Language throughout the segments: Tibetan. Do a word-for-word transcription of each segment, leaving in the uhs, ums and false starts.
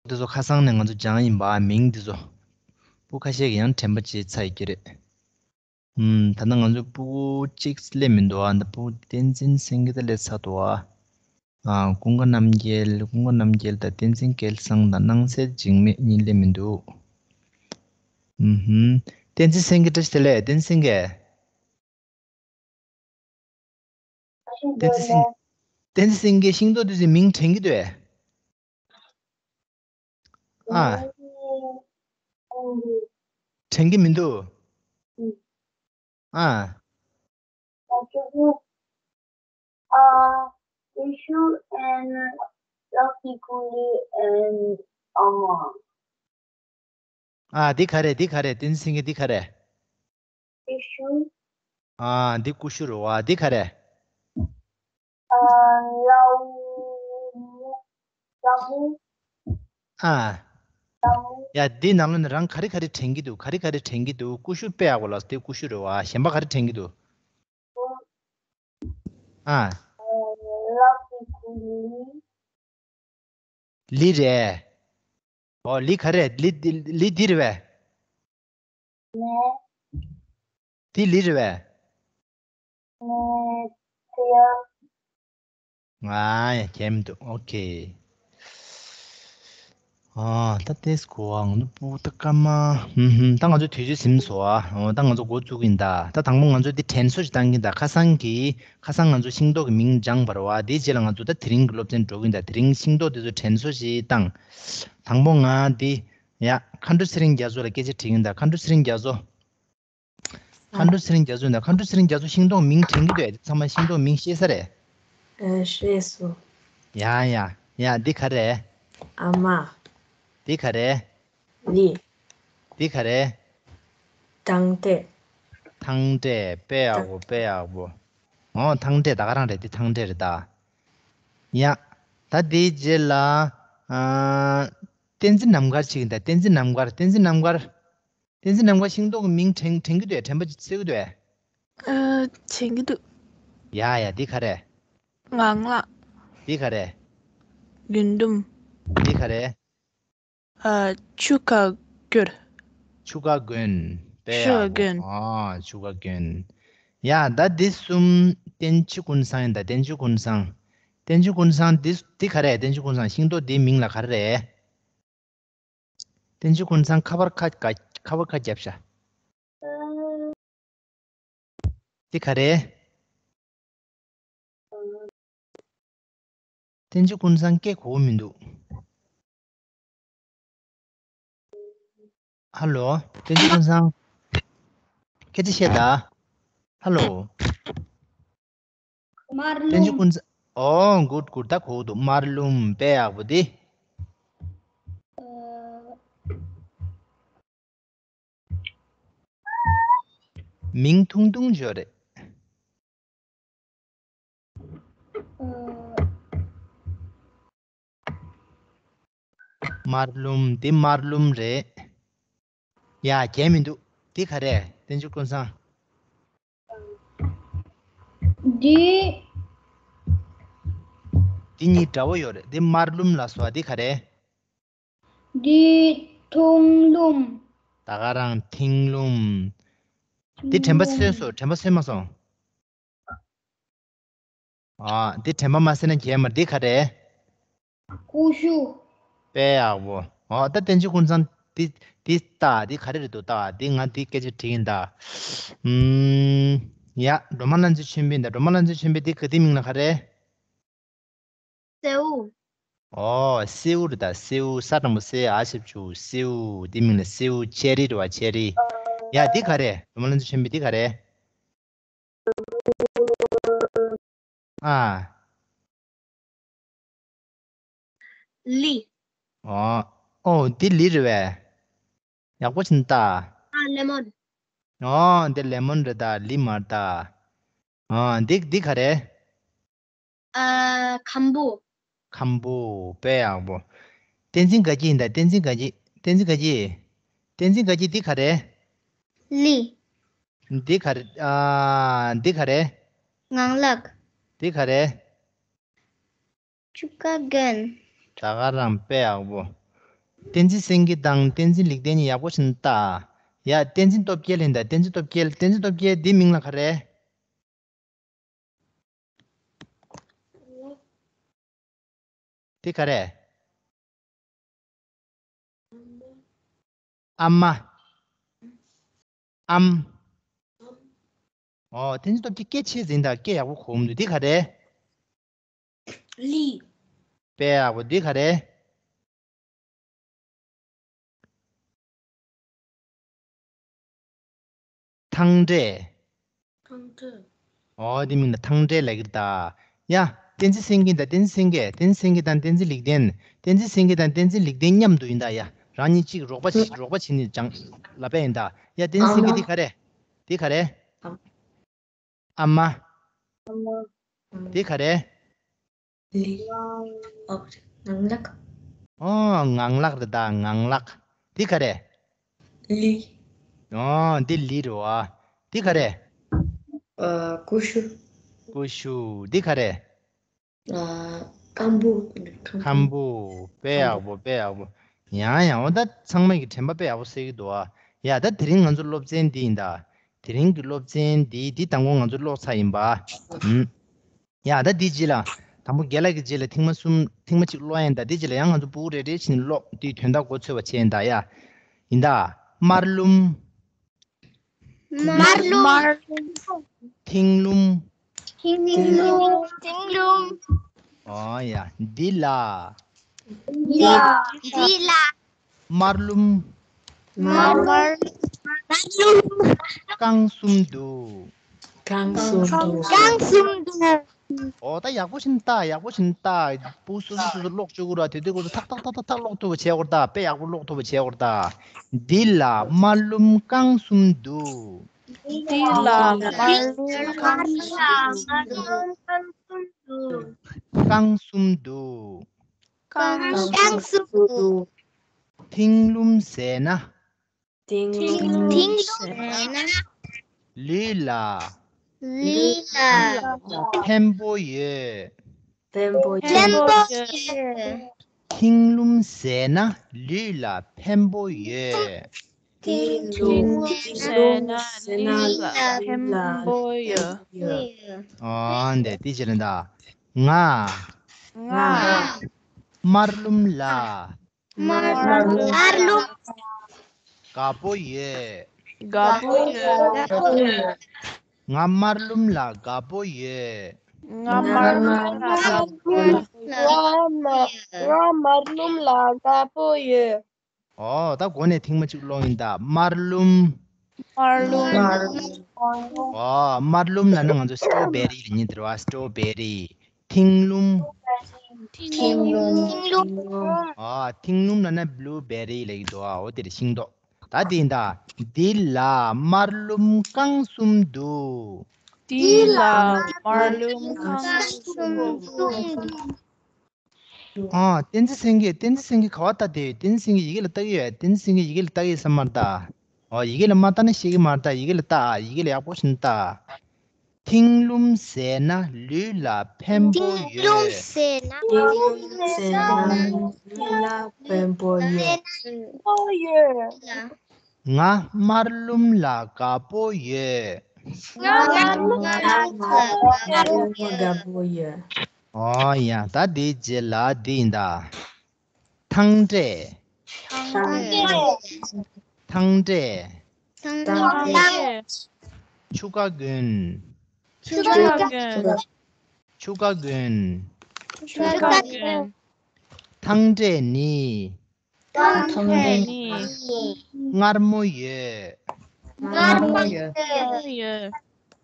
འདི་ཚོ་ཁ་སང་ནས་ང་ཚོ་སྦྱངས་ཡིན་པ། མིང་འདི་ཚོ་སྤུ་གུ་ཁ་ཤས་ཀྱིས་ཡང་དྲན་པ་བརྗེད་ཚར་ཡོད་ཀྱི་རེད། ཨུམ། ད་ལྟ་ང་ཚོ་སྤུ་གུ་གཅིག་སླེབས་མི་འདུག་ཨ། ད་སྤུ་གུ་བསྟན་འཛིན་སེང་གེ་ད་སླེབས་ཚར་འདུག་ཨ། ཨ། ཀུན་དགའ་རྣམ་རྒྱལ། ཀུན་དགའ་རྣམ་རྒྱལ་དང་བསྟན་འཛིན་སྐལ་བཟང་དང་སྣང་གསལ་འཇིགས་མེད་གཉིས་སླེབས་མི་འདུག་ཨུམ་ཧུམ། བསྟན་འཛིན་སེང་གེ་བཀྲ་ཤིས་བདེ་ལེགས། བསྟན་འཛིན་སེང་གེ། བསྟན་འཛིན་སེང་། བསྟན་འཛིན་སེང་གེ་ཤིང་ཏོག་དེ་ཚོའི་མིང་དྲན་གྱི་འདུག་ཨ། དྲན་གྱི་མི་འདུག་ཨ། ཨ། ཨ། འདི་ག་རེ། འདི་ག་རེ། བསྟན་འཛིན་སེང་གེ་འདི་ག་རེ། ཨ། འདི་ཀུ་ཤུ་རེད་བ། འདི་ག་རེ། ཨ། ཡ། འདི་ནང་ལོགས་ནས་རང་ག་རེ་ག་རེ་དྲན་གྱི་འདུག་ག་རེ་ག་རེ་དྲན་གྱི་འདུག་ཀུ་ཤུ་དཔེ་ཡག་པོ་ལ། འདི་ཀུ་ཤུ་རེད་བ། གཞན་པ་ག་རེ་དྲན་གྱི་འདུག་ཨ། ལི་རེད། ཨོ། ལི་ག་རེ། ལི། ལི་འདི་རེད་བས། འདི་ལི་རེད་བས། ང་ཡ་གལ་མི་འདུག་ཨོ་ཁེ། ཨ། ད་ཏེས་གོ་ཨ། ང་ཚོ་སྤུ་གུ་ད་སྐར་མ། ཧུམ་ཧུམ། ད་ང་ཚོ་དུས་ཚོད་ཟིན་སོང་ཨ། ཨོ། ད་ང་ཚོ་འགོ་བཙུགས་ཀྱི་ཡིན་ད། ད་དང་པོ་ང་ཚོ་འདི་དྲན་གསོ་ཞིག་བཏང་གི་ཡིན་ད། ཁ་སང་གི། ཁ་སང་ང་ཚོ་ཤིང་ཏོག་གི་མིང་སྦྱངས་པ་རེད་བ། དེའི་རྗེས་ལ་ང་ཚོ་ད་དེ་རིང་གི་སློབ་ཚན་འགྲོ་གི་ཡིན་ད། དེ་རིང་ཤིང་ཏོག་དེ་ཚོ་དྲན་གསོ་ཞིག་བཏང་། དང་པོ་ང་འདི། ཡ། མཁའ་འགྲོ་ཚེ་རིང་རྒྱ་མཚོ་ལ་སྐད་ཆ་དྲིས་ཀྱི་ཡིན་ད། མཁའ་འགྲོ་ཚེ་རིང་རྒྱ་མཚོ། མཁའ་འགྲོ་ཚེ་རིང་རྒྱ་མཚོ་ཡིན་ད། མཁའ་འགྲོ་ཚེ་རིང་རྒྱ་མཚོ་ཤིང་ཏོག་མིང་དྲན་གྱི་འདུག་ཚང་མ་ཤིང་ཏོག་མིང་ཤེས་ས་རེད། ཨ། ཤེས་སོང་། ཡ་ཡ་ཡ། འདི་ག་རེ། ཨ་མ། འདི་ག་རེ། ལི། འདི་ག་རེ། ཐང་ཏྲེ། ཐང་ཏྲེ། དཔེ་ཡག་པོ། དཔེ་ཡག་པོ། ཨོ། ཐང་ཏྲེ་ད་ག་རང་རེད། འདི་ཐང་ཏྲེ་རེད་ད། ཡ། ད་འདིའི་རྗེས་ལ། ཨ། བསྟན་འཛིན་རྣམ་དཀར་ཅིག་ཡིན་ད། བསྟན་འཛིན་རྣམ་དཀར། བསྟན་འཛིན་རྣམ་དཀར། བསྟན་འཛིན་རྣམ་དཀར་ཤིང་ཏོག་གི་མིང་དྲན་དྲན་གྱི་འདུག་དྲན་པ་ཅིག་སད་ཀྱི་འདུག་ཨ། དྲན་གྱི་འདུག་ཡ་ཡ། འདི་ག་རེ། ངང་ལག་འདི་ག་རེ། རྒུན་འབྲུམ། འདི་ག་རེ། ཨ། ཆུ་ཀ་གོན། ཆུ་ཀ་གོན། དཔེ་ཆུ་ཀ་ཡག་པོ། གོན། ཨ། ཆུ་ཀ་གོན། ཡ། ད་འདི་གསུམ་བསྟན་འཛིན་ཀུན་བཟང་ཡིན་ད། བསྟན་འཛིན་ཀུན་བཟང་། བསྟན་འཛིན་ཀུན་བཟང་འདི། འདི་ག་རེ། བསྟན་འཛིན་ཀུན་བཟང་ཤིང་ཏོག་འདིའི་མིང་ལ་ག་རེ་རེད། བསྟན་འཛིན་ཀུན་བཟང་ཁ་པར་ཁ། ཁ་པར་ཁ་རྒྱབ་ཤག་འདི་ག་རེ། བསྟན་འཛིན་ཀུན་བཟང་སྐད་གོ་མི་འདུག་ཧ་ལོ། བསྟན་འཛིན་ཀུན་བཟང་། སྐད་ཆ་བཤད་ད། ཧ་ལོ། དམར་རླུང་། བསྟན་འཛིན་ཀུན་བཟང་། ཨོ། གུཌ་གུཌ། ད་གོ་འདུག་དམར་རླུང་། དཔེ་ཡག་པོ་འདི། མིང་ཐུང་ཐུང་ཅིག་ཡོད་རེད། དམར་རླུང་། འདི་དམར་རླུང་རེད། ཡ། གལ་མི་འདུག་འདི་ག་རེ། བསྟན་འཛིན་ཀུན་བཟང་། འདི། འདི་གཉིས་འདྲ་བོ་ཡོད་རེད། འདི་དམར་རླུང་ལབ་སོང་། འདི་ག་རེ། འདི་ཐུང་རླུང་། ད་ག་རང་ཐིང་རླུང་། འདི་དྲན་པ་སད་སོང་། དྲན་པ་སད་མ་སོང་། ཨ། འདི་དྲན་པ་མ་སད་ན་གལ་མ། འདི་ག་རེ། ཀུ་ཤུ། དཔེ་ཡག་པོ། ཨོ། ད་བསྟན་འཛིན་ཀུན་བཟང་འདི། འདི་ལྟ། འདི་ག་རེ་རེད་འདུག་ལྟ། འདི་ང་འདི་སྐད་ཆ་དྲིས་ཡིན་ད། ཨུམ། ཡ། སྒྲོལ་མ་བླ་མཚོ་ཆོས་འཕེལ་ཡིན་ད། སྒྲོལ་མ་བླ་མཚོ་ཆོས་འཕེལ་འདི་ག། འདི་མིང་ལ་ག་རེ། སེའུ། ཨོ། སེའུ་རེད་ད། སེའུ། ས་དང་པོ་སེ། འ་ཞབས་ཀྱུ་སེའུ། འདི་མིང་ལ་སེའུ། ཆེ་རི་རེད་བ། ཆེ་རི། ཡ། འདི་ག་རེ། སྒྲོལ་མ་བླ་མཚོ་ཆོས་འཕེལ་འདི་ག་རེ། ཨ། ལི། ཨོ། ཨོ། འདི་ལི་རེད་བས། ཡག་པོ་བྱས་ནས་ལྟ། ཨ། ལེ་མོན། ཨོ། འདི་ལེ་མོན་རེད་ད། ལི་མ་རེད་ད། ཨོ། འདི། འདི་ག་རེ། ཨ། ཁམ་བུ། ཁམ་བུ། དཔེ་ཡག་པོ། བསྟན་འཛིན་དགའ་སྐྱིད་ཡིན་ད། བསྟན་འཛིན་དགའ་སྐྱིད། བསྟན་འཛིན་དགའ་སྐྱིད། བསྟན་འཛིན་དགའ་སྐྱིད། འདི་ག་རེ། ལི། འདི་ག་རེ། ཨ། འདི་ག་རེ། ངང་ལག། འདི་ག་རེ། ཆུ་ཀ་གོན། ད་ག་རང་དཔེ་ཡག་པོ། བསྟན་འཛིན་སེང་གེ་དང་བསྟན་འཛིན་ལེགས་ལྡན་གཉིས་ཡག་པོ་ཞིག་ལྟ། ཡ། བསྟན་འཛིན་སྟོབས་རྒྱལ་ཡིན་ད། བསྟན་འཛིན་སྟོབས་རྒྱལ། བསྟན་འཛིན་སྟོབས་རྒྱལ་འདིའི་མིང་ལ་ག་རེ། དེ་ག་རེ། ཨ་མ། ཨམ། ཨོ། བསྟན་འཛིན་སྟོབས་རྒྱལ་སྐད་ཆེ་ཟིན་ད། སྐད་ཡག་པོ་གོ་མི་འདུག་དེ་ག་རེ། ལི། དཔེ་ཡག་པོ། འདི་ག་རེ། ཐང་འབྲས། ཐང་འབྲས། ཨོ། འདི་མིང་ལ་ཐང་འབྲས་ལབ་ཀྱི་རེད་ད། ཡ། བསྟན་འཛིན་སེང་གེ་དང་བསྟན་འཛིན་སེང་གེ། བསྟན་འཛིན་སེང་གེ་དང་བསྟན་འཛིན་ལེགས་ལྡན། བསྟན་འཛིན་སེང་གེ་དང་བསྟན་འཛིན་ལེགས་ལྡན་མཉམ་དུ་ཡིན་ད། ཡ། རང་གཉིས་གཅིག་རོགས་པ་བྱེད། རོགས་པ་བྱེད་ནས་ཅང་ལབ་པ་ཡིན་ད། ཡ། བསྟན་འཛིན་སེང་གེ། འདི་ག་རེ། འདི་ག་རེ། ཨ་མ། ཨ་མ། འདི་ག་རེ། ལི། ཨོ། ངང་ལག། ཨོ། ངང་ལག་རེད་ད། ངང་ལག། འདི་ག་རེ། ལི། ཨོ། འདི་ལི་རེད་བ། འདི་ག་རེ། ཨ། ཀུ་ཤུ། ཀུ་ཤུ། འདི་ག་རེ། ཨ། ཁམ་བུ། ཁམ་བུ། དཔེ་ཡག་པོ། དཔེ་ཡག་པོ། ཡང་ཡང་། འོ་ད་ཚང་མ་གི་དྲན་པ་དཔེ་ཡག་པོ་གསལ་གྱི་འདུག་ཨ། ཡ། ད་དེ་རིང་ང་ཚོ་སློབ་ཚན་འདི་ཡིན་ད། དེ་རིང་གི་སློབ་ཚན་འདི། འདི་དང་པོ་ང་ཚོ་ཀློག་ཚར་ཡིན་པ། ཨུམ། ཡ། ད་འདི་རྗེས་ལ། དང་པོ་རྒན་ལགས་ཀྱི་རྗེས་ལ་ཐེངས་མ་གསུམ། ཐེངས་མ་གཅིག་ཀློག་ཡིན་ད། འདི་རྗེས་ལ་ཡང་ང་ཚོ་སྤུ་གུ་རེ་རེ་བྱས་ནས་ཀློག་དུས་དོན་དག་མགོ་ཚོས་པ་བྱས་ཡིན་ད། ཡ། ཡིན་ད། དམར་ལུམ། དམར་ལུམ། དམར་ལུམ། མཐིང་ལུམ། མཐིང་ལུམ། མཐིང་ལུམ། ཨོ་ཡ། འདི་ལ། འདི་ལ། དམར་ལུམ། དམར་ལུམ། རྐང་གསུམ་འདུག་རྐང་གསུམ་འདུག་རྐང་གསུམ་འདུག་ཨོ། ད་ཡག་པོ་ཞིག་ལྟ། ཡག་པོ་ཞིག་ལྟ། སྤུ་གུ་སོ་སོ་སོ་སོ་ཀློག་བཅུག་གི་ར། དེ་དུས་ཁོ་ཚོ་ཐག་ཐག་ཐག་ཐག་ཐག་ཀློག་ཐུབ་པ་བྱེད་དགོས་རེད་ད། དཔེ་ཡག་པོ་ཀློག་ཐུབ་པ་བྱེད་དགོས་རེད་ད། འདི་ལ་དམར་ལུམ་རྐང་གསུམ་འདུག་འདི་ལ་དམར་ལུམ་རྐང་གསུམ་འདུག་རྐང་གསུམ་འདུག་རྐང་གསུམ་འདུག་མཐིང་ལུམ་ཟས་ན། མཐིང་ལུམ་ཟས་ན། ལུས་ལ། ལུས་ལ། ཕན་པོ་ཡོད། ཕན་པོ་ཡོད། མཐིང་ལུམ་ཟས་ན་ལུས་ལ་ཕན་པོ་ཡོད། མཐིང་ལུམ་ཟས་ན་ལུས་ལ་ཕན་པོ་ཡོད། ཨོ། འདི་དེ་ཅི་རེད་ད། ང་། ང་། དམར་ལུམ་ལ། དམར་ལུམ་དམར་ལུམ་དགའ་པོ་ཡོད། དགའ་པོ་ཡོད། ང་དམར་ལུམ་ལ་དགའ་པོ་ཡོད། ང་དམར་ལུམ་ལ་དགའ་པོ་ཡོད། ང་དམར་ལུམ་ལ་དགའ་པོ་ཡོད། ཨོ། ད་འགོ་ནས་ཐེངས་མ་གཅིག་ཀློག་ཡིན་ད། དམར་ལུམ། དམར་ལུམ། ཨོ། དམར་ལུམ་ལབ་ན་ང་ཚོ་སི་ཊོ་བེ་རི་ལབ་མཁན་དེ་རེད་བ། སི་ཊོ་བེ་རི། མཐིང་ལུམ། མཐིང་ལུམ། ཨོ། མཐིང་ལུམ་ལབ་ན་བྷུ་ལུ་བེ་རི་ལབ་ཀྱི་འདུག་ཨོ། དེ་རེད། ཤིང་ཏོག་ད་དེ་ཡིན་ད། འདི་ལ་དམར་ལུམ་རྐང་གསུམ་འདུག་འདི་ལ་དམར་ལུམ་རྐང་གསུམ་འདུག་ཨ། བསྟན་འཛིན་སེང་གེ། བསྟན་འཛིན་སེང་གེ་ག་པར་ལྟ་དེ། བསྟན་འཛིན་སེང་གེ་ཡི་གེ་ལ་ལྟ་གི་ཡོད། བསྟན་འཛིན་སེང་གེ་ཡི་གེ་ལ་ལྟ་གི་ཡོད་ས་མ་རེད་ད། ཨོ། ཡི་གེ་ལ་མ་ལྟ་ན་ཤེས་ཀྱི་མ་རེད་ད། ཡི་གེ་ལ་ལྟ། ཡི་གེ་ལ་ཡག་པོ་ཞིག་ལྟ། མཐིང་ལུམ་ཟས་ན་ལུས་ལ་ཕན་པོ་ཡོད། མཐིང་ལུམ་ཟས་ན་ལུས་ལ་ཕན་པོ་ཡོད། ཕན་པོ་ཡོད། ང་དམར་ལུམ་ལ་དགའ་པོ་ཡོད། ང་དམར་ལུམ་ལ་དགའ་པོ་ཡོད། ཨོ་ཡ། ད་དེའི་རྗེས་ལ་འདི་ཡིན་ད། ཐང་འབྲས། ཐང་འབྲས། ཐང་འབྲས། ཐང་འབྲས། ཆུ་ཀ་གོན། ཆུ་ཀ་གོན། ཆུ་ཀ་གོན། ཆུ་ཀ་གོན། ཐང་འབྲས་ནི། ཐང་འབྲས་ནི། མངར་མོ་ཡོད། མངར་མོ་ཡོད།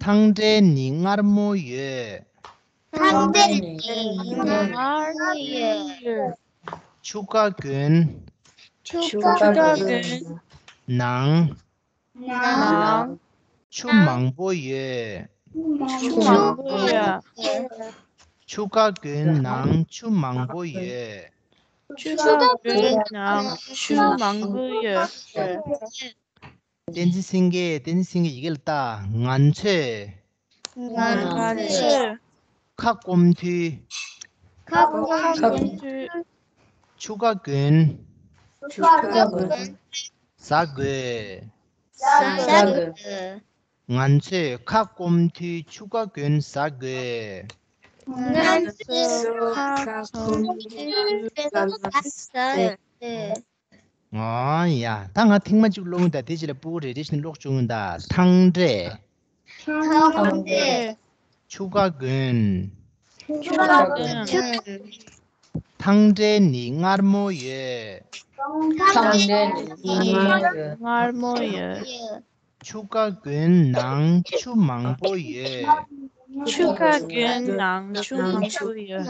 ཐང་འབྲས་ནི་མངར་མོ་ཡོད། ཐང་འབྲས་ནི་མངར་མོ་ཡོད། ཆུ་ཀ་གོན། ཆུ་ཀ་གོན། ནང་། ནང་། ཆུ་མང་པོ་ཡོད། ཆུ་མང་པོ་ཡོད། ཆུ་ཀ་གོན་ནང་ཆུ་མང་པོ་ཡོད། ཆུ་ཀ་གོན་ནང་ཆུ་མང་པོ་ཡོད། བསྟན་འཛིན་སེང་གེ། བསྟན་འཛིན་སེང་གེ་ཡི་གེ་ལ་ལྟ། ང་ཚོས། ང་ཚོས། ཁ་སྐོམ་དུས། ཁ་སྐོམ་དུས། ཆུ་ཀ་གོན། ཆུ་ཁ་གོན། ཟ་དགོས། ཟ་དགོས། ང་ཚོས་ཁ་སྐོམ་དུས་ཆུ་ཁ་གོན་ཟ་དགོས། ང་ཚོས་ཁ་སྐོམ་དུས་ཆུ་ཁ་གོན་ཟ་དགོས། ཨོ་ཡ། ད་ང་ཐེངས་མ་གཅིག་ཀློག་ཡིན་ད། དེ་རྗེས་ལ་སྤུ་གུ་རེ་རེ་བཞིན་ཀློག་བཅུག་ཡིན་ད། ཐང་འབྲས། ཐང་འབྲས། ཆུ་ཁ་གོན། ཆུ་ཁ་གོན། ཐང་འབྲས་ནི་མངར་མོ་ཡོད། ཐང་འབྲས་ནི་མངར་མོ་ཡོད། མངར་མོ་ཡོད། ཆུ་ཁ་གོན་ནང་ཆུ་མང་པོ་ཡོད། ཆུ་ཁ་གོན་ནང་ཆུ་མང་པོ་ཡོད།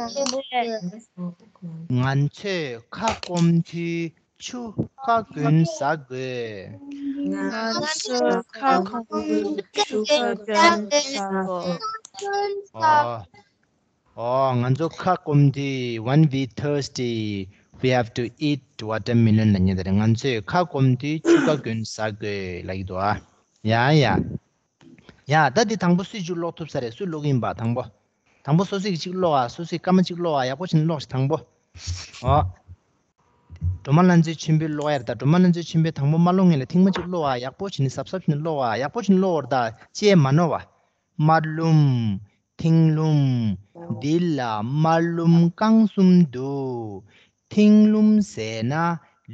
ང་ཚོས་ཁ་སྐོམ་དུས་ཆུ་ཁ་གོན་ཟ་དགོས། ང་ཚོས་ཁ་སྐོམ་དུས་ཆུ་ཁ་གོན་ཟ་དགོས། ཨོ། ཨོ། ང་ཚོ་ཁ་སྐོམ་དུས། When we thirsty, we have to eat watermelon ལབ་མཁན་དེ་རེད། ང་ཚོས་ཁ་སྐོམ་དུས་ཆུ་ཁ་གོན་ཟ་དགོས་ལབ་ཀྱི་འདུག་ཨ། ཡ་ཡ། ཡ། ད་འདི་དང་པོ་སུས་ཅིག་ཀློག་ཐུབ་ས་རེད། སུས་ཀློག་གི་ཡིན་པ། དང་པོ། དང་པོ་སོ་སོས་ཅིག་ཀློག་ཨ། སོ་སོས་སྐར་མ་གཅིག་ཀློག་ཨ། ཡག་པོ་བྱས་ནས་ཀློག་ཤིག་དང་པོ། ཨོ། སྒྲོལ་མ་ལྷ་མཛེས་ཆོས་འཕེལ་ཀློག་ཡ་རེད་ད། སྒྲོལ་མ་ལྷ་མཛེས་ཆོས་འཕེལ་དང་པོ་མ་ཀློག་སྔོན་ལ་ཐེངས་མ་གཅིག་ཀློག་ཨ། ཡག་པོ་བྱས་ནས་གཟབ་གཟབ་བྱས་ནས་ཀློག་ཨ། ཡག་པོ་བྱས་ནས་ཀློག་འོར་ད། ཅེས་མ་ནོར་བ། མར་ལུམ། མཐིང་ལུམ། འདི་ལ་མར་ལུམ་རྐང་གསུམ་འདུག་མཐིང་ལུམ་ཟས་ན་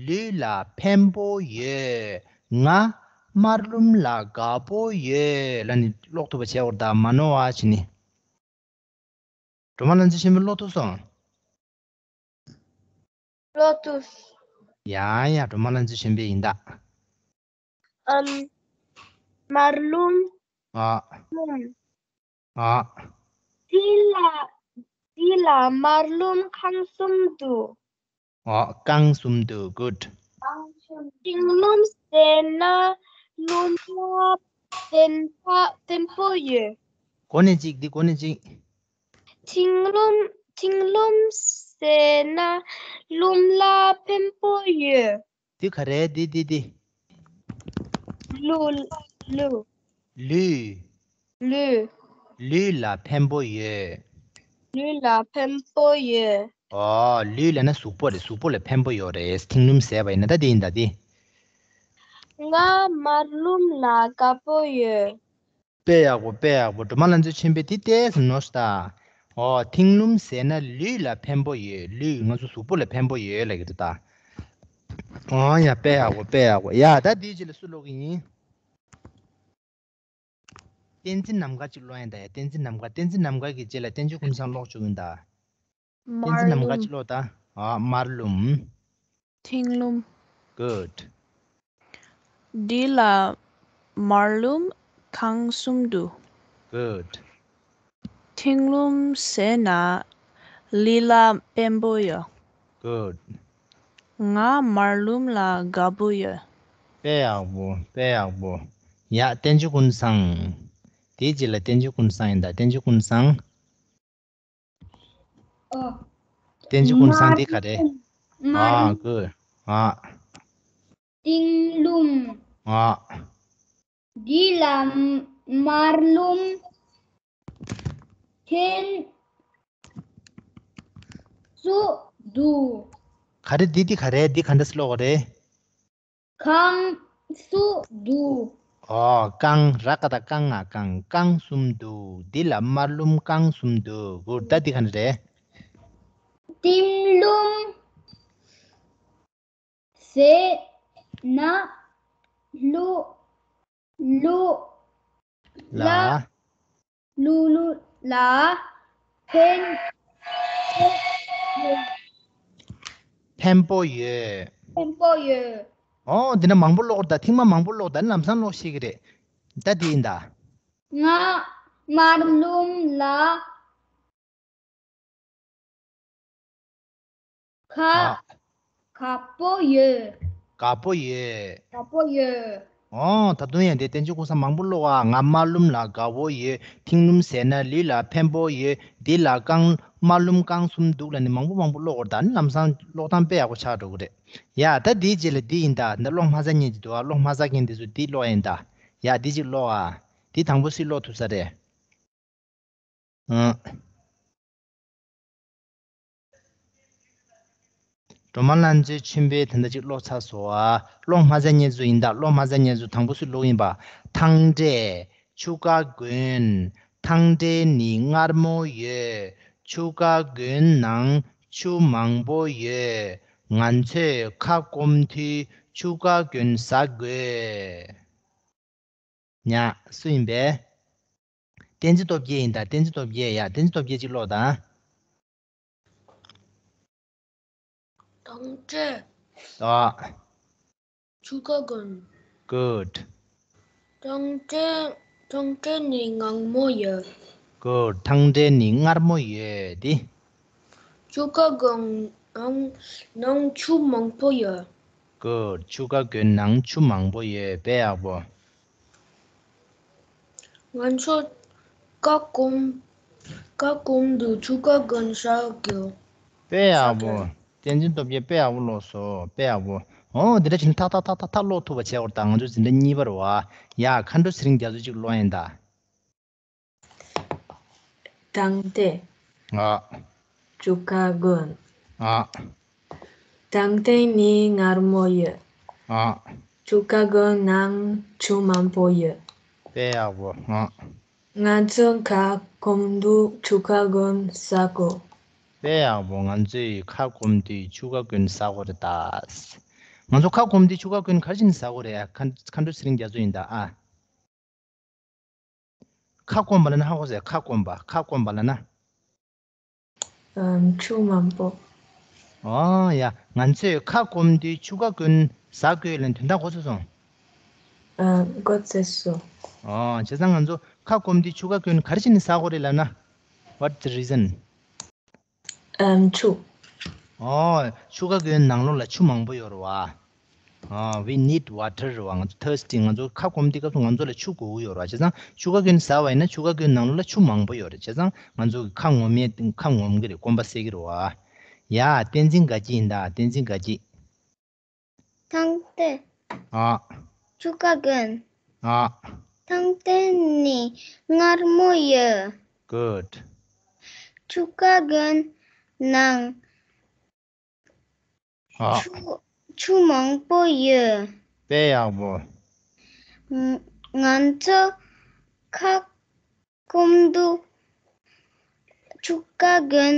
ལུས་ལ་ཕན་པོ་ཡོད། ང་མར་ལུམ་ལ་དགའ་པོ་ཡོད་ལབ་ནས་ཀློག་ཐུབ་པ་བྱས་འོར་ད། མ་ནོར་བ་བྱས་ནས། སྒྲོལ་མ་ལྷ་མཛེས་ཆོས་འཕེལ་ཀློག་ཐུབ་སོང་། ཀློག་ཐུབ། ཡ་ཡ། སྒྲོལ་མ་ལྷ་མཛེས་ཆོས་འཕེལ་ཡིན་ད། ཨམ། མར་ལུམ། ཨ། ལུམ། ཨ། འདི་ལ། འདི་ལ་མར་ལུམ་རྐང་གསུམ་འདུག་ཨ། རྐང་གསུམ་འདུག Good. མཐིང་ལུམ་ཟས་ན་ལུམ་ལ་ཕན་པ་ཕན་པོ་ཡོད། གོ་ནས་ཅིག་འདི་གོ་ནས་ཅིག་མཐིང་ལུམ། མཐིང་ལུམ་ཟས་ན་ལུམ་ལ་ཕན་པོ་ཡོད། འདི་ག་རེ་འདི་འདི་འདི། ལུ། ལུ། ལུས། ལུས། ལུས་ལ་ཕན་པོ་ཡོད། ལུས་ལ་ཕན་པོ་ཡོད། ཨོ། ལུས་ལབ་ན་གཟུགས་པོ་རེད། གཟུགས་པོ་ལ་ཕན་པོ་ཡོད་རེད། མཐིང་ལུམ་ཟས་པ་ཡིན་ན་ད་འདི་ཡིན་ད་འདི། ང་མར་ལུམ་ལ་དགའ་པོ་ཡོད། དཔེ་ཡག་པོ། དཔེ་ཡག་པོ། སྒྲོལ་མ་ལྷ་མཛེས་ཆོས་འཕེལ་འདི་ཏོག་ཙམ་ནོར་སོང་ད། ཨོ། མཐིང་ལུམ་ཟས་ན་ལུས་ལ་ཕན་པོ་ཡོད། ལུས། ང་ཚོ་གཟུགས་པོ་ལ་ཕན་པོ་ཡོད་ལབ་ཀྱི་འདུག་ད། ཨོ་ཡ། དཔེ་ཡག་པོ། དཔེ་ཡག་པོ། ཡ། ད་འདིའི་རྗེས་ལ་སུ་ཀློག་གི་ཡིན། བསྟན་འཛིན་ནམ་མཁའ་གཅིག་ཀློག་ཡིན་ད་ཡ། བསྟན་འཛིན་ནམ་མཁའ། བསྟན་འཛིན་ནམ་མཁའ་གི་རྗེས་ལ་བསྟན་ཆོས་ཀུན་བཟང་ཀློག་བཅུག་ཡིན་ད། བསྟན་འཛིན་ནམ་མཁའ་གཅིག་ཀློག་ད། ཨ། མར་ལུམ། མཐིང་ལུམ། Good. འདི་ལ་མར་ལུམ་རྐང་གསུམ་འདུག Good. མཐིང་ལུམ་ཟས་ན་ལུས་ལ་ཕན་པོ་ཡོད། Good. ང་མར་ལུམ་ལ་དགའ་པོ་ཡོད། དཔེ་ཡག་པོ། དཔེ་ཡག་པོ། ཡ། བསྟན་ཆོས་ཀུན་བཟང་། དེའི་རྗེས་ལ་བསྟན་ཆོས་ཀུན་བཟང་ཡིན་ད། བསྟན་ཆོས་ཀུན་བཟང་། ཨོ། བསྟན་ཆོས་ཀུན་བཟང་འདི་ག་རེ། མར། ཨ། མར། Good. ཨ། མཐིང་ལུམ། ཨ། འདི་ལ་མར་ལུམ་ཕན་ཚུན་འདུག་ག་རེ། འདི་འདི་ག་རེ། འདི་ག་འདྲ་སེ་ཀློག་གི་རེད། རྐང་གསུམ་འདུག་ཨོ། རྐང་། ར་ཀ་བཏགས་རྐང་། ང་། རྐང་། རྐང་གསུམ་འདུག་འདི་ལ་མར་ལུམ་རྐང་གསུམ་འདུག Good. ད་འདི་ག་འདྲ་རེད། མཐིང་ལུམ་ཟས་ན་ལུ། ལུ། ལ། ལ། ལུ། ལུ་ལ་ཕན། ཕན་པོ་ཡོད། ཕན་པོ་ཡོད། ཨོ། འདི་ན་མང་པོ་ཀློག་ད། ཐེངས་མ་མང་པོ་ཀློག་ད། ལམ་སང་ཀློག་ཤེས་ཀྱི་རེད། ད་འདི་ཡིན་ད། ང་མར་ལུམ་ལ་དགའ། ཨ། དགའ་པོ་ཡོད། དགའ་པོ་ཡོད། དགའ་པོ་ཡོད། ཨོ། ད་དུང་ཡང་དེ་བསྟན་ཆོས་ཀུན་བཟང་མང་པོ་ཀློག་ཨ། ང་མར་ལུམ་ལ་དགའ་པོ་ཡོད། མཐིང་ལུམ་ཟས་ན་ལུས་ལ་ཕན་པོ་ཡོད། འདི་ལ་རྐང་། མར་ལུམ་རྐང་གསུམ་འདུག་ལབ་ནས་མང་པོ་མང་པོ་ཀློག་གོ་ད་ནི་ལམ་སང་ཀློག་སྟངས་དཔེ་ཡག་པོ་ཆགས་འགྲོ་གི་རེད། ཡ། ད་འདིའི་རྗེས་ལ་འདི་ཡིན་ད། འདི་ཀློག་མ་ཚར་མཁན་ཅིག་འདུག་ཨ། ཀློག་མ་ཚར་མཁན་དེ་ཚོ་འདི་ཀློག་ཡིན་ད། ཡ། འདི་ཅིག་ཀློག་ཨ། འདི་དང་པོ་སུས་ཀློག་ཐུབ་ས་རེད། ཨ། སྒྲོལ་མ་ལྷ་མཛེས་ཆོས་འཕེལ་ད་ལྟ་ཅིག་ཀློག་ཚར་སོང་ཨ། ཀློག་མ་ཚར་མཁན་ཚོ་ཡིན་ད། ཀློག་མ་ཚར་མཁན་ཚོ་དང་པོ་སུས་ཀློག་ཡིན་པ། ཐང་འབྲས་ཆུ་ཁ་དགོན། ཐང་འབྲས་ནི་མངར་མོ་ཡོད། ཆུ་ཁ་དགོན་ནང་ཆུ་མང་པོ་ཡོད། ང་ཚོས་ཁ་སྐོམ་དུས་ཆུ་ཁ་དགོན་ཟ་དགོས། ཉ། སུ་ཡིན་པས། བསྟན་འཛིན་སྟོབས་རྒྱལ་ཡིན་ད། བསྟན་འཛིན་སྟོབས་རྒྱལ་ཡ། བསྟན་འཛིན་སྟོབས་རྒྱལ་ཅིག་ཀློག་དང་། ཐང་འབྲས། ཨ། ཆུ་ཁ་དགོན། Good. ཐང་འབྲས། ཐང་འབྲས་ནི་མངར་མོ་ཡོད། Good. ཐང་འབྲས་ནི་མངར་མོ་ཡོད་དེ། ཆུ་ཁ་དགོན་ནང་ནང་ཆུ་མང་པོ་ཡོད། Good. ཆུ་ཁ་དགོན་ནང་ཆུ་མང་པོ་ཡོད། དཔེ་ཡག་པོ། ང་ཚོ་ཁ་སྐོམ། ཁ་སྐོམ་དུས་ཆུ་ཁ་དགོན་ཟ་དགོས། དཔེ་ཡག་པོ། བསྟན་འཛིན་སྟོབས་རྒྱལ་དཔེ་ཡག་པོ་ཀློག་སོང་། དཔེ་ཡག་པོ། འོ་འདི་འདྲ་བྱས་ན་ཏག་ཏག་ཏག་ཏག་ཏག་ཀློག་ཐུབ་པ་བྱེད་དགོས་རེད་ད། ང་ཚོ་འཛིན་གྲྭ་གཉིས་པ་རེད་བ། ཡ། མཁའ་འགྲོ་ཚེ་རིང་རྒྱ་མཚོ་ཅིག་ཀློག་ཡིན་ད། ཐང་འབྲས། ཨ། ཆུ་ཁ་དགོན། ཨ། ཐང་འབྲས་ནི་མངར་མོ་ཡོད། ཨ། ཆུ་ཁ་དགོན་ནང་ཆུ་མང་པོ་ཡོད། དཔེ་ཡག་པོ། ཨ། ང་ཚོ་ཁ་སྐོམ་དུས་ཆུ་ཁ་དགོན་ཟ་དགོས། དཔེ་ཡག་པོ། ང་ཚོས་ཁ་སྐོམ་དུས་ཆུ་ཁ་དགོན་ཟ་དགོས་རེད་ད། ང་ཚོ་ཁ་སྐོམ་དུས་ཆུ་ཁ་དགོན་ག་རེ་བྱས་ནས་ཟ་དགོས་རེད། ཨ། མཁའ་མཁའ་འགྲོ་ཚེ་རིང་རྒྱ་མཚོ་ཡིན་ད། ཨ། ཁ་སྐོམ་པ་ལབ་ན་ཧ་གོ་ཟེར། ཁ་སྐོམ་པ། ཁ་སྐོམ་པ་ལབ་ན། ཨམ། ཆུ་མང་པོ། ཨོ་ཡ། ང་ཚོས་ཁ་སྐོམ་དུས་ཆུ་ཁ་དགོན་ཟ་དགོས་ལབ་ན་དོན་དག་གོ་ཚོད་སོང་། ཨ། གོ་ཚོད་སོང་། ཨོ། བྱས་ཙང་ང་ཚོ་ཁ་སྐོམ་དུས་ཆུ་ཁ་དགོན་ག་རེ་བྱས་ནས་ཟ་དགོས་རེད་ལབ་ན། What's the reason? ཨམ། ཆུ། ཨོ། ཆུ་ཁ་དགོན་ནང་ལོགས་ལ་ཆུ་མང་པོ་ཡོད་རེད་བ། ཨ། We need water རེད་བ། ང་ཚོ་thirsty། ང་ཚོ་ཁ་སྐོམ་དུས་སྐབས་སུ་ང་ཚོ་ལ་ཆུ་དགོས་ཀྱི་ཡོད་རེད་བ། བྱས་ཙང་ཆུ་ཁ་དགོན་ཟ་བ་ཡིན་ན་ཆུ་ཁ་དགོན་ནང་ལོགས་ལ་ཆུ་མང་པོ་ཡོད་རེད། བྱས་ཙང་ང་ཚོ་གི་ཁ་ངོམ་ཡས། ཁ་ངོམ་གི་རེད། སྐོམ་པ་སེལ་གི་རེད་བ། ཡ། བསྟན་འཛིན་དགའ་སྐྱིད་ཡིན་ད། བསྟན་འཛིན་དགའ་སྐྱིད། ཐང་འབྲས། ཨ། ཆུ་ཁ་དགོན། ཨ། ཐང་འབྲས་ནི་མངར་མོ་ཡོད། Good. ཆུ་ཁ་དགོན་ནང་ཨ། ཆུ་ཆུ་མང་པོ་ཡོད། དཔེ་ཡག་པོ། ང་ང་ཚོ་ཁ་སྐོམ་དུས་ཆུ་ཁ་དགོན་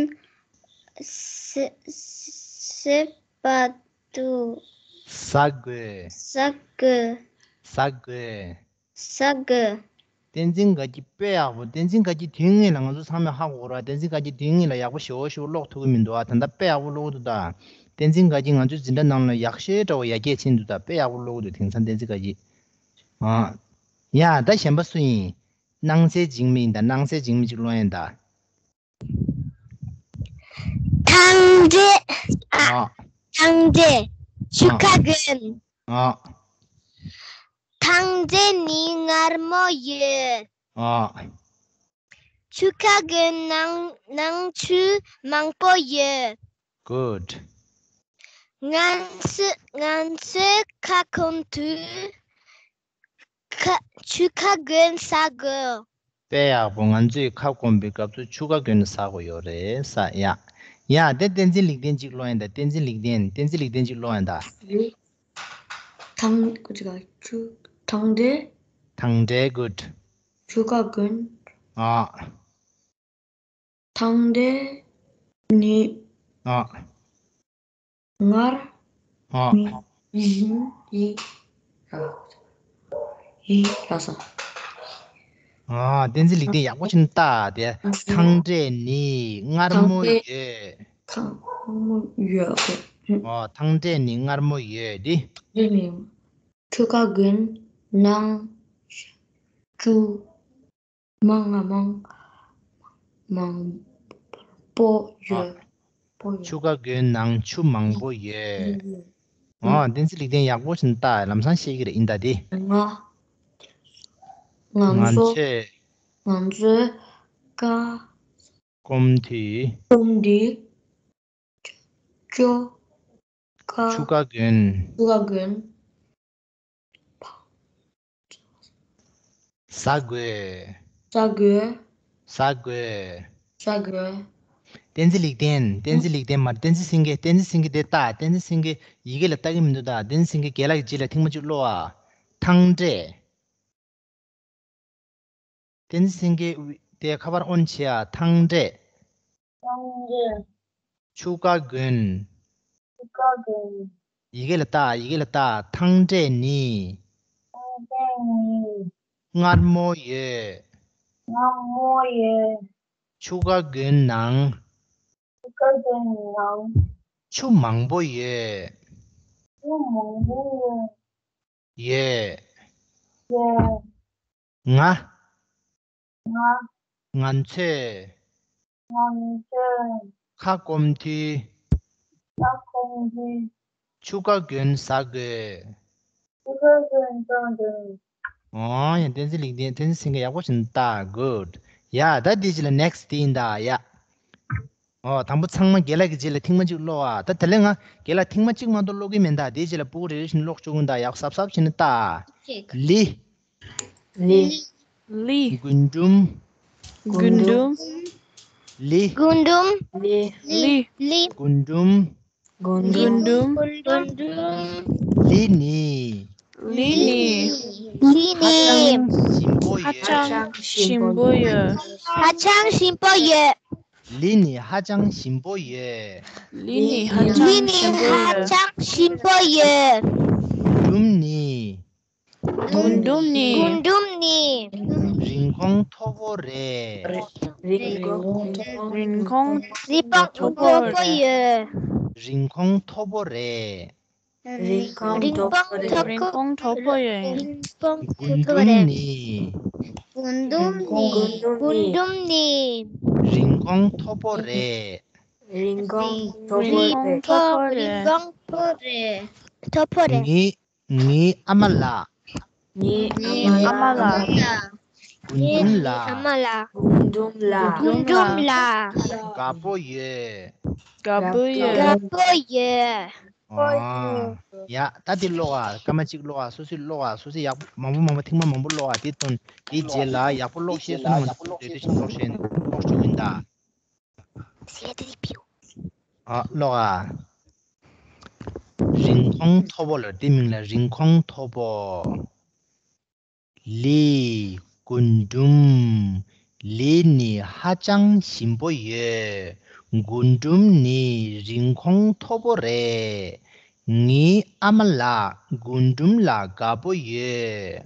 ཟ་ཟ་བ་དུ། ཟ་དགོས། ཟ་དགོས། ཟ་དགོས། ཟ་དགོས། བསྟན་འཛིན་དགའ་སྐྱིད་དཔེ་ཡག་པོ། བསྟན་འཛིན་དགའ་སྐྱིད་དུས་ངེས་ལ་ང་ཚོ་ཚང་མས་ཧ་གོ་ར། བསྟན་འཛིན་དགའ་སྐྱིད་དུས་ངེས་ལ་ཡག་པོ་ཞེ་པོ་ཞེ་པོ་ཀློག་ཐུབ་ཀྱི་མི་འདུག་ཨ། ད་ལྟ་དཔེ་ཡག་པོ་ཀློག་གི་འདུག་ད། བསྟན་འཛིན་དགའ་སྐྱིད་ང་ཚོའི་འཛིན་གྲྭ་ནང་ལ་ཡག་ཤོས་འདྲ་བོ་ཡར་རྒྱས་ཕྱིན་འདུག་ད། དཔེ་ཡག་པོ་ཀློག་གི་འདུག་དེང་སང་བསྟན་འཛིན་དགའ་སྐྱིད། ཨ། ཡ། ད་གཞན་པ་སུ་ཡིན། སྣང་གསལ་འཇིགས་མེད་ཡིན་ད། སྣང་གསལ་འཇིགས་མེད་ཅིག་ཀློག་ཡིན་ད། ཐང་འབྲས། ཨ། ཨ། ཐང་འབྲས། ཆུ་ཨ། ཁ་དགོན། ཨ། ཐང་འབྲས་ནི་མངར་མོ་ཡོད། ཨ། ཆུ་ཁ་དགོན་ནང་ནང་ཆུ་མང་པོ་ཡོད། Good. ང་ཚོ་ང་ཚོས་ཁ་སྐོམ་དུས་ཁ་ཆུ་ཁ་དགོན་ཟ་དགོས། དཔེ་ཡག་པོ། ང་ཚོས་ཁ་སྐོམ་པའི་སྐབས་སུ་ཆུ་ཁ་དགོན་ཟ་དགོས་ཡོད་རེད་ས་ཡ། ཡ། དེ་བསྟན་འཛིན་ལེགས་ལྡན་ཅིག་ཀློག་ཡིན་ད། བསྟན་འཛིན་ལེགས་ལྡན། བསྟན་འཛིན་ལེགས་ལྡན་ཅིག་ཀློག་ཡིན་ད། ཐང་ཀུ་ཅི་ག་ཆུ་ཐང་འབྲས། ཐང་འབྲས། Good. ཆུ་ཁ་དགོན། ཨ། ཐང་འབྲས་ནི། ཨ། མངར། ཨ། མི་ཡིན་ཡི་ར་ཡི་ར་ས། ཨ། བསྟན་འཛིན་ལེགས་ལྡན་ཡག་པོ་ཞིག་ལྟ་དེ། ཐང་འབྲས་ནི་མངར་མོ་ཐང་འབྲས་ཡོད། ཐང་མོ་ཡོད། ཨ། ཐང་འབྲས་ནི་མངར་མོ་ཡོད་དེ། འབྲས་ནི་ཆུ་ཁ་དགོན་ནང་ཆུ། མང་ང་མང་མང་པོ་ཡོད། ཨ། པོ་ཡོད། ཆུ་ཁ་དགོན་ནང་ཆུ་མང་པོ་ཡོད། ཡོད། ཨ། བསྟན་འཛིན་ལེགས་ལྡན་ཡག་པོ་ཞིག་ལྟ། ལམ་སང་ཤེས་ཀྱི་རེད་ཡིན་ད་དེ། ང་ང་ང་ཚོ་ཚོས་ང་ཚོའི་ཁ་སྐོམ་དུས། སྐོམ་དུས་ཆུ་ཁ་ཆུ་ཁ་དགོན། ཆུ་ཁ་དགོན། ཟ་དགོས། ཟ་དགོས། ཟ་དགོས། ཟ་དགོས། བསྟན་འཛིན་ལེགས་ལྡན། བསྟན་འཛིན་ལེགས་ལྡན་མ་རེད། བསྟན་འཛིན་སེང་གེ། བསྟན་འཛིན་སེང་གེ་དེ་ལྟ། བསྟན་འཛིན་སེང་གེ་ཡི་གེ་ལ་ལྟ་གི་མི་འདུག་ད་བསྟན་འཛིན་སེང་གེ་རྒན་ལགས་ཀྱི་རྗེས་ལ་ཐེངས་མ་གཅིག་ཀློག་ཨ། ཐང་འབྲས། བསྟན་འཛིན་སེང་གེ་དེ་ཁ་པར་ཨོན་བྱེད་ཨ། ཐང་འབྲས། ཐང་འབྲས། ཆུ་ཀ་གོན། ཆུ་ཀ་གོན། ཡི་གེ་ལ་ལྟ། ཡི་གེ་ལ་ལྟ། ཐང་འབྲས་ནི། ཐང་འབྲས་ནི། མངར་མོ་ཡོད། མངར་མོ་ཡོད། ཆུ་ཀ་གོན་ནང་། ཆུ་ཀ་གོན་ནང་། ཆུ་མང་པོ་ཡོད། ཆུ་མང་པོ་ཡོད། ཡོད། ཡོད། ང་། ང་། ང་ཚོས། ང་ཚོས། ཁ་སྐོམ་དུས། ཁ་སྐོམ་དུས། ཆུ་ཀ་གོན་ཟ་དགོས། ཆུ་ཀ་གོན་ཟ་དགོས། ཨོ་ཡ། བསྟན་འཛིན་ལེགས་ལྡན། བསྟན་འཛིན་སེང་གེ་ཡག་པོ་བྱས་ནས་ལྟ། གུཌ། ཡ། ད་དེའི་རྗེས་ལ་ནེགསི་དེ་ཡིན་ད་ཡ། ཨོ། དང་པོ་ཚང་མ་རྒན་ལགས་ཀྱི་རྗེས་ལ་ཐེངས་མ་གཅིག་ཀློག་ཨ། ད་དེ་ལས་ང་རྒན་ལགས་ཐེངས་མ་གཅིག་མ་གཏོགས་ཀློག་གི་མིན་ད། དེའི་རྗེས་ལ་སྤུ་གུ་རེ་རེ་བཞིན་ཀློག་བཅུག་གི་ཡིན་ད་ཡ། གཟབ་གཟབ་བྱས་ནས་ལྟ། ལི། ལི། ལི། རྒུན་འབྲུམ། རྒུན་འབྲུམ། ལི། རྒུན་འབྲུམ། ལི། ལི། རྒུན་འབྲུམ། རྒུན་འབྲུམ། རྒུན་འབྲུམ། ལི་ནི། ལི་ནི། ལི་ནི། ཧ་ཅང་ཞིམ་པོ་ཡོད། ཧ་ཅང་ཞིམ་པོ་ཡོད། ཧ་ཅང་ཞིམ་པོ་ཡོད། ལི་ནི་ཧ་ཅང་ཞིམ་པོ་ཡོད། ལི་ནི་ཧ་ལི་ནི་ཧ་ཅང་ཞིམ་པོ་ཡོད། ཅང་ཞིམ་པོ་ཡོད། རྒུན་འབྲུམ་ནི། རྒུན་འབྲུམ་ནི། རྒུན་འབྲུམ་ནི། རིན་གོང་མཐོ་པོ་རེད། རིན་གོང་མཐོ་པོ། རིན་གོང་མཐོ་པོ་ཡོད། རིན་གོང་མཐོ་པོ་རེད། རིན་གོང་མཐོ་པོ་རེད། རིན་གོང་མཐོ་པོ་ཡོད། རིན་གོང་མཐོ་པོ་རེད། རྒུན་འབྲུམ་ནི། རྒུན་འབྲུམ་ནི། རྒུན་འབྲུམ་ནི། རིན་གོང་མཐོ་པོ་རེད། རིན་གོང་མཐོ་པོ་རེད། རིན་གོང་མཐོ་པོ་རེད། མཐོ་པོ་རེད། ངའི། ངའི་ཨ་མ་ལགས། ངའི་ཨ་མ་ལགས། རྒུན་འབྲུམ་ལགས། ངའི་ཨ་མ་ལགས། རྒུན་འབྲུམ་ལགས། རྒུན་འབྲུམ་ལགས། དགའ་པོ་ཡོད། དགའ་པོ་ཡོད། དགའ་པོ་ཡོད། ཨ། ཡ། ད་འདི་ཀློག་ཨ། སྐར་མ་གཅིག་ཀློག་ཨ། སོ་སོས་ཀློག་ཨ། སོ་སོས་ཡག་པོ་མང་པོ་མང་པོ་ཐེངས་མ་མང་པོ་ཀློག་ཨ། དེ་དོན་དེའི་རྗེས་ལ་ཡག་པོ་ཀློག་ཤེས་སོང་ན་ང་ཚོ་འདོད་འདོད་ཞིག་ཀློག་ཤེས། ཀློག་ཆོག་གི་ཡིན་ད། ཨ། ཀློག་ཨ། རིན་གོང་མཐོ་པོ་ལ། དེ་མིང་ལ་རིན་གོང་མཐོ་པོ། ལི། རྒུན་འབྲུམ། ལི་ནི་ཧ་ཅང་ཞིམ་པོ་ཡོད། རྒུན་འབྲུམ་ནི་རིན་གོང་མཐོ་པོ་རེད། ངའི་ཨ་མ་ལགས་རྒུན་འབྲུམ་ལ་དགའ་པོ་ཡོད།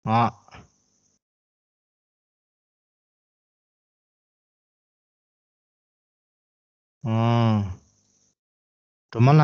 ཨ། ཨ། སྒྲོལ་མ་ལགས།